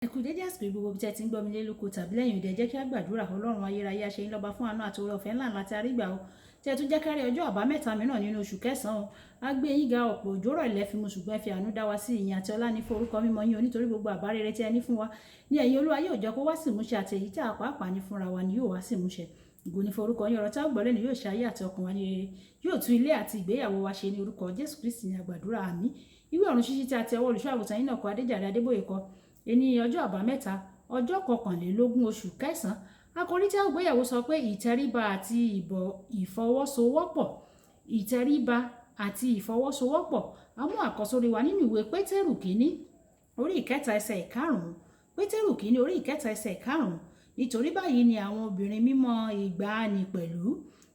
Ẹ kú dédé àsìkò yìí gbogbo ibi tí ẹ ti ń gbọ́ mi lé lóko tàbí lẹ́yìn òde. Ẹ jẹ́ kí a gbàdúrà. Ọlọ́run ayérayé, a ṣe yín lọ́ba fún àánú àti oore ọ̀fẹ́ ńlá ńlá tí a rí gbà o, tí ẹ tún jẹ́ kárí ọjọ́ àbámẹ́ta mìíràn nínú oṣù kẹsàn-án o. A gbé yín ga. Ọ̀pọ̀ òjò rọ̀, ilẹ̀ fi mu, ṣùgbọ́n ẹ fi àánú dá wa sí. Ìyìn àti ọlá ní fún orúkọ mímọ́ yín o, nítorí gbogbo àbá rere tí ẹ ní fún wa ní ẹ̀yin Olúwa yóò jẹ́ kó wá sí ìmúṣẹ, àti èyí tí a pàápàá ní fúnra wa ni yóò wá sí ìmúṣẹ. Ògo ní fún orúkọ yín. Ọ̀rọ̀ tí a gbọ́ lẹ́nu yóò ṣe ayé àti ọkàn wa ní rere, yóò tún ilé àti ìgbéyàwó wa ṣe. Ní orúkọ Jésù Kristi ní àgbàdúrà, àmín. Ìwé ọ̀run ṣíṣí tí a ti ọwọ́ olùṣọ́ àgùntàn yín náà kọ, Adéjàre Adébóyè kọ, ní ọjọ́ àbámẹ́ta, ọjọ́ 21 oṣù kẹsàn-án. Àkòrí tí a ó gbéyẹ̀wò sọ pé ìtẹríba àti ìbọ̀ ìfọwọ́sowọ́pọ̀. Ìtẹríba àti ìfọwọ́sowọ́pọ̀. A mú àkọ́sórí wa nínú ìwé Pétérù kínní, orí ìkẹta, ẹsẹ̀ ìkarùn-ún. Pétérù kínní, orí ìkẹta, ẹsẹ̀ ìkarùn-ún: nítorí báyìí ni àwọn obìnrin mímọ́ ìgbàanì pẹ̀lú,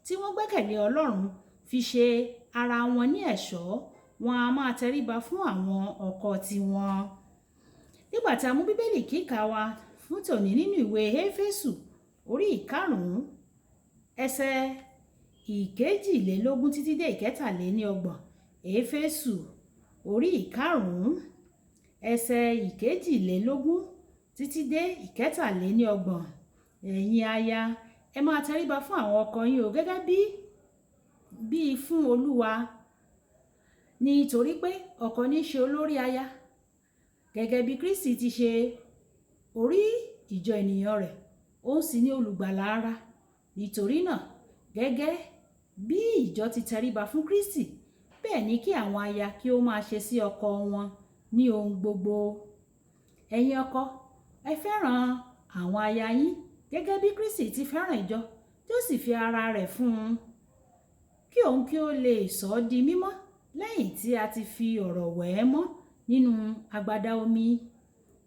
tí wọ́n gbẹ́kẹ̀lé Ọlọ́run, fi ṣe ara wọn ní ẹ̀ṣọ́. Wọn a máa tẹríba fún àwọn ọkọ tiwọn. Nígbà tí a mú Bíbélì kíkà wa fún tòní nínú ìwé Éfésù, orí ìkarùn-ún, ẹsẹ̀ 22 títí dé 33. Éfésù, orí ìkarùn-ún, ẹsẹ̀ 22 títí dé 33. Ẹ̀yin aya, ẹ máa tẹríba fún àwọn ọkọ yín o, gẹ́gẹ́ bí bíi fún Olúwa, nítorí pé ọkọ ní í ṣe olórí aya, gẹ́gẹ́ bí Kristi ti ṣe orí ìjọ ènìyàn rẹ̀, òun sì ní olùgbàlà ara. Nítorí náà, gẹ́gẹ́ bí ìjọ ti tẹríba fún Kristi, bẹ́ẹ̀ ni kí àwọn aya kí ó máa ṣe sí ọkọ wọn ní ohun gbogbo. Ẹ̀yin ọkọ, ẹ fẹ́ràn àwọn aya yín, gẹ́gẹ́ bí Kristi ti fẹ́ràn ìjọ, tí ó sì fi ara rẹ̀ fún un, kí òun kí ó lè sọ ọ́ di mímọ́, lẹ́yìn tí a ti fi ọ̀rọ̀ wẹ̀ ẹ́ mọ́ nínú agbada omi,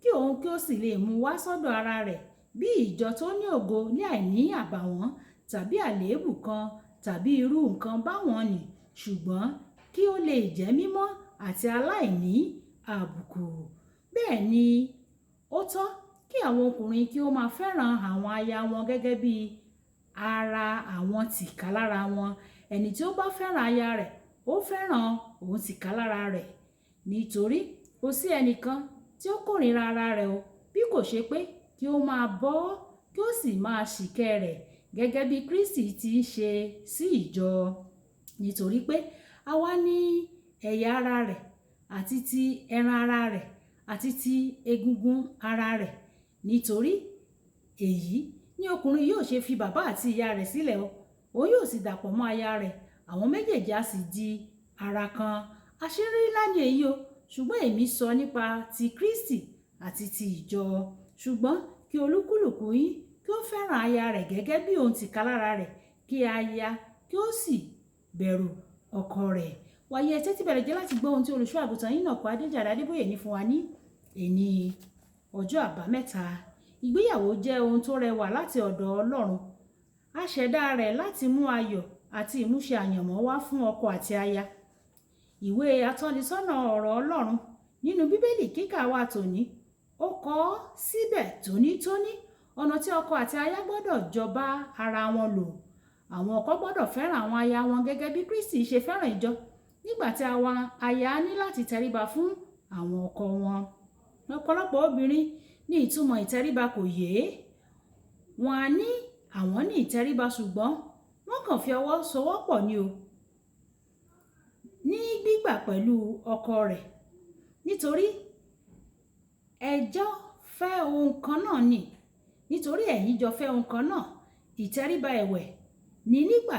kí òun kí ó sì lè mú wá sọ́dọ̀ ara rẹ̀ bí ìjọ tó ní ògo, ní àìní àbàwọ́n tàbí àléébù kan tàbí irú nǹkan báwọn nì, ṣùgbọ́n kí ó lè jẹ́ mímọ́ àti aláìní àbùkù. Bẹ́ẹ̀ ni ó tọ́ kí àwọn ọkùnrin kí ó máa fẹ́ràn àwọn aya wọn gẹ́gẹ́ bí ara àwọn tìkálára wọn. Ẹni tí ó bá fẹ́ràn aya rẹ̀, ó fẹ́ràn òun tìkálára rẹ̀, nítorí kò sí ẹnìkan tí ó kórìíra ara rẹ̀ o, bí kò ṣe pé kí ó máa bọ́, kí ó sì máa ṣìkẹ́ rẹ̀, gẹ́gẹ́ bí Kristi ti ń ṣe sí ìjọ, nítorí pé àwa ní ẹ̀yà ara rẹ̀, àti ti ẹran ara rẹ̀, àti ti egungun ara rẹ̀. Nítorí èyí ni ọkùnrin yóò ṣe fi bàbá àti ìyá rẹ̀ sílẹ̀ o, òun yóò sì dàpọ̀ mọ́ aya rẹ̀, àwọn méjèèjì á sì di ara kan. Àṣírí ńlá ni èyí o, ṣùgbọ́n èmi sọ nípa ti Kristi àti ti ìjọ. Ṣùgbọ́n kí olúkúlùkù yín kí ó fẹ́ràn aya rẹ̀ gẹ́gẹ́ bí òun tìkálára rẹ̀, kí aya kí ó sì bẹ̀rù ọkọ rẹ̀. Wàyí, ẹ tẹ́tí bẹ̀rẹ̀ jẹ́ láti gbọ́ ohun tí olùṣọ́ àgùntàn yín náà kọ, Adéjàre Adébóyè, ní fún wa ní èní ọjọ́ àbámẹ́ta. Ìgbéyàwó jẹ́ ohun tó rẹwà láti ọ̀dọ̀ Ọlọ́run. A ṣẹ̀dá rẹ̀ láti mú ayọ̀ àti ìmúṣẹ àyànmọ́ wá fún ọkọ àti aya. Ìwé atọ́nisọ́nà ọ̀rọ̀ Ọlọ́run nínú Bíbélì kíkà wa tòní, ó kọ ọ́ síbẹ̀ tónítóní ọ̀nà tí ọkọ àti aya gbọ́dọ̀ jọ bá ara wọn lò. Àwọn ọkọ gbọ́dọ̀ fẹ́ràn àwọn aya wọn gẹ́gẹ́ bí Kristi ṣe fẹ́ràn ìjọ, nígbà tí àwọn aya ní láti tẹríba fún àwọn ọkọ wọn. Ọ̀pọ̀lọpọ̀ obìnrin ní ìtumọ̀ ìtẹríba kò yé. Wọn á ní àwọn ní ìtẹríba, ṣùgbọ́n wọ́n kàn fi ọwọ́ sowọ́pọ̀ ni o ní gbígbà pẹ̀lú ọkọ rẹ̀, nítorí ẹjọ́ fẹ́ ohun kan náà ni, nítorí ẹ̀yin jọ fẹ́ ohun kan náà. Ìtẹríba ẹ̀wẹ̀ ní nígbà